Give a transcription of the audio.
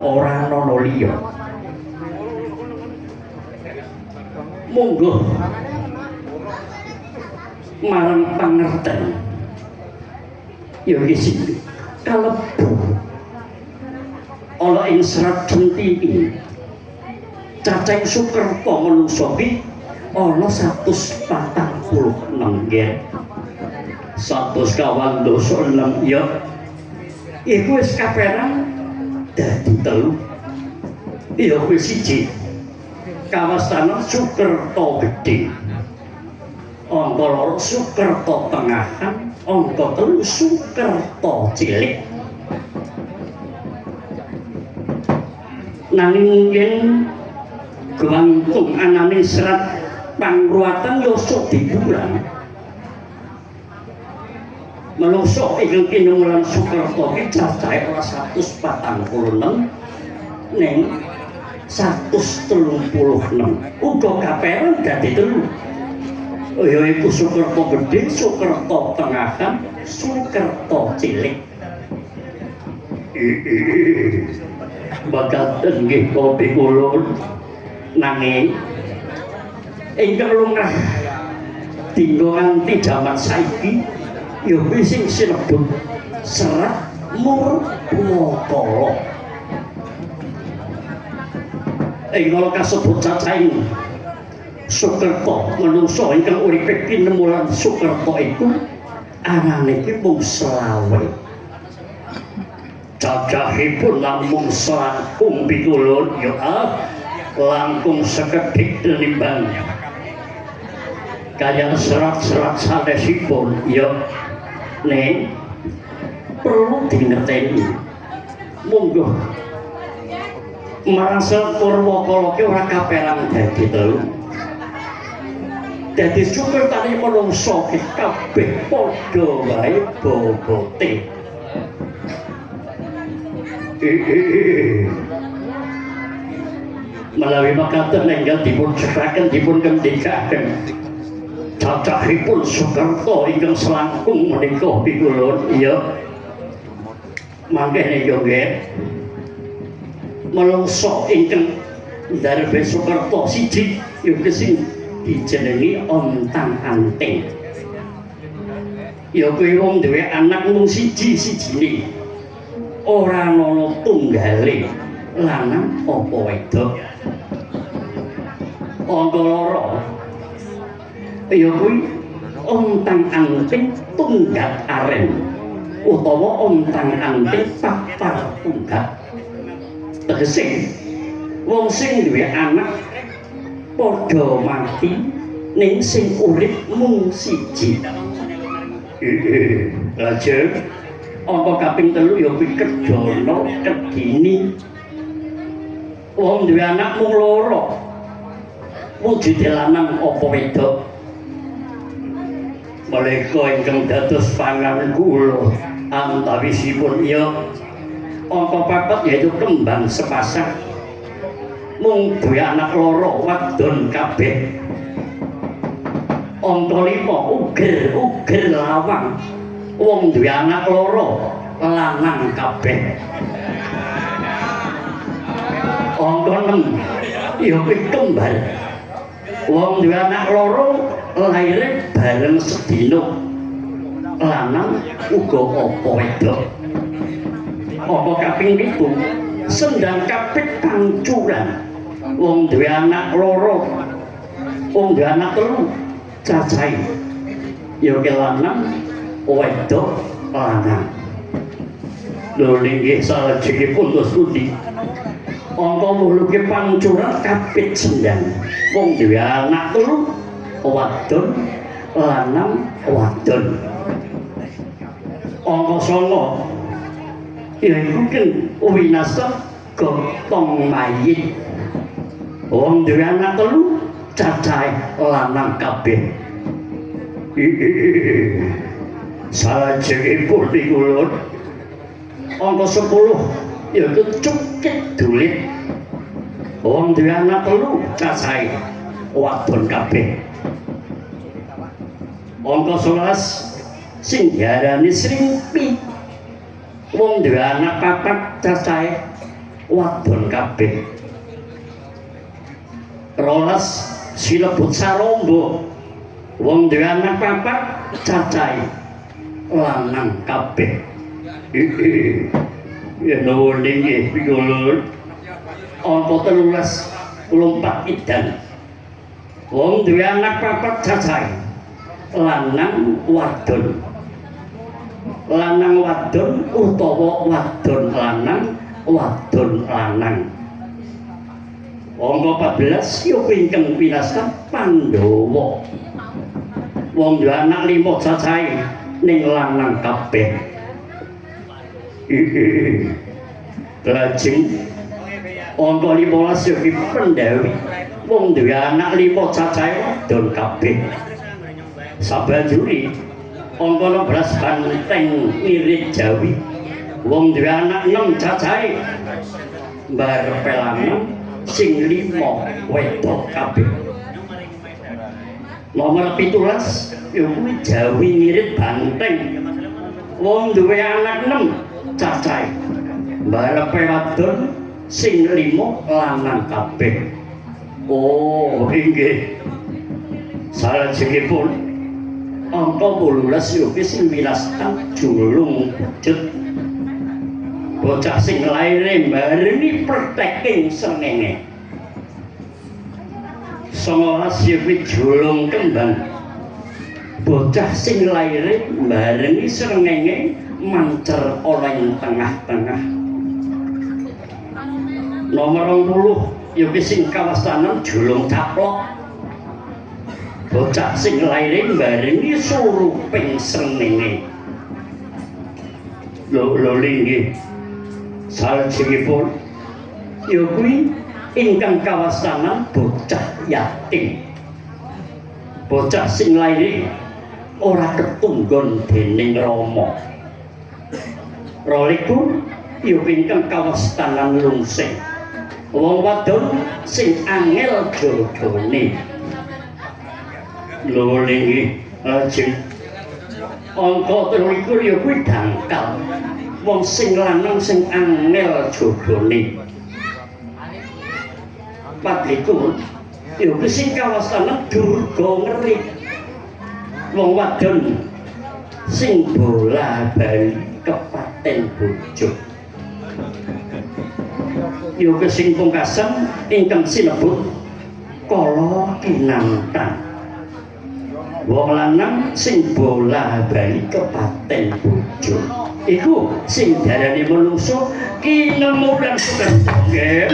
Ora ana liya. Monggo marang pangerten ya iki sing kalebu ana ing serat Centhini. Cacahing Sukerta manungsa ki ana 146 nggih. 126 ya. Iku wis kaperang dadi telu. Ya kuwi siji. Kawastanan Sukerta gedhe. Angka loro Sukerta tengahan, angka telu Sukerta cilik. Nanging yen gumantung ananing serat pangruwatan yasa diburan. Menungso ingkang kinemulan Sukerta ki cacahe ora 146 ning 136. Uga kaperang dadi telu. Ya iku Sukerta gedhe, Sukerta tengahan, Sukerta cilik. Makaten nggih kopi kula nanging ingkang lumrah dinggo nganti jaman saiki ya kuwi sing sinebut serat Murwakala. Ing kala kasebut cacahing Sukerta manungsa ingkang uripe kinemulan Sukerta iku arane iki mung selawe. Cacahipun namung selangkung pitulun ya langkung sekedhik tenimbang kaya serat-serat sanesipun ya ning perlu dingerteni. Monggo marang serat Purwakala ki ora kaperang dadi telu. Dadi sukertane manungsa ki kabeh padha wae bobote. Menawi makaten enggal dipun cekaken dipun kendikaken cacahipun Sukerta ingkang selangkung menika pikulun iya mangke nika nggih menungsa ingkang ndarbe Sukerta siji ya sing dijenengi ontang-anting ya kuwi wong duwe anak mung siji-sijine ora ana tunggale lanang apa wedok. Angka loro ya kuwi ontang-anting tunggat aren utawa ontang-anting papar tunggat. Tegese wong sing duwe anak padha mati ning sing urip mung siji. Lajeng angka kaping telu ya kuwi Kejana Kedini. Wong duwe anak mung loro wujude lanang apa wedok. Menika ingkang dados pangan kula antawisipun ya angka papat yaitu kembang sepasang mung duwe anak loro wadon kabeh. Angka lima uger-uger lawang wong duwe anak loro lanang kabeh. Angka 6 ya kuwi kembar wong duwe anak loro laire bareng sedina lanang uga apa wedok. Angka kaping 7 sendang kapit pancuran wong duwe anak loro wong duwe anak telu cacahe ya ki lanang wedok lanang. Lho nggih salajengipun terus pundi angka 8 ki pancuran kapit sendang wong duwe anak telu wadon lanang wadon. Angka 9 ya iku kan winasa gotong mayit wong duwe anak telu cacahe lanang kabeh. Salajengipun niku lho angka 10 yaiku cukit dulit wong duwe anak telu cacahe wadon kabeh. Angka 11 sing diarani srimpi wong duwe anak papat cacahe wadon kabeh. 12 silebut Sarombo, wong duwe anak papat cacahe lanang kabeh. Ya nuwun inggih pigulun. Angka 13 lumpat idan, wong duwe anak papat cacahe lanang wadon, lanang wadon utawa wadon lanang wadon lanang. Angka 14 ya ingkang winastan Pandhawa, wong duwe anak 5 cacahe ning lanang kabeh. Lajeng angka 15 ya ki Pendhawi, wong duwe anak 5 cacahe wadon kabeh. Sabanjuri angka 16 banteng ngirit Jawi, wong duwe anak 6 cacahe mbarepe lanang sing 5 wedok kabeh. Nomor 17 ya kuwi Jawi ngirit banteng, wong duwe anak 6 cacahe mbarepe wadon sing 5 lanang kabeh. Oh inggih. Salajengipun angka 18 ya sing winastan julung pujet, bocah sing laire mbarengi perteking srengenge. 19 ya julung kembang, bocah sing laire mbarengi srengenge mancer ana ing tengah-tengah. Nomor 20 ya sing kawastanan julung caplok, bocah sing laire mbarengi suruping srengenge. Lho lho linggih. Salajengipun ya kuwi ingkang kawastanan bocah yatim, bocah sing laire ora ketunggon dening rama. 22 ya ingkang kawastanan lungsing, wong wadon sing angel jodone. Lho linggih. Lajeng angka 23 ya kuwi dangkal, wong sing lanang sing angel jodone. 24 ya kuwi sing kawastanan Durga Ngeri, wong wadon sing bola bali kepaten bojo. Ya kuwi sing pungkasan ingkang sinebut Kala Kinantan, wong lanang sing bola bali kepaten bojo. Iku sing diarani manungsa kinemu lan sukan. Nggih.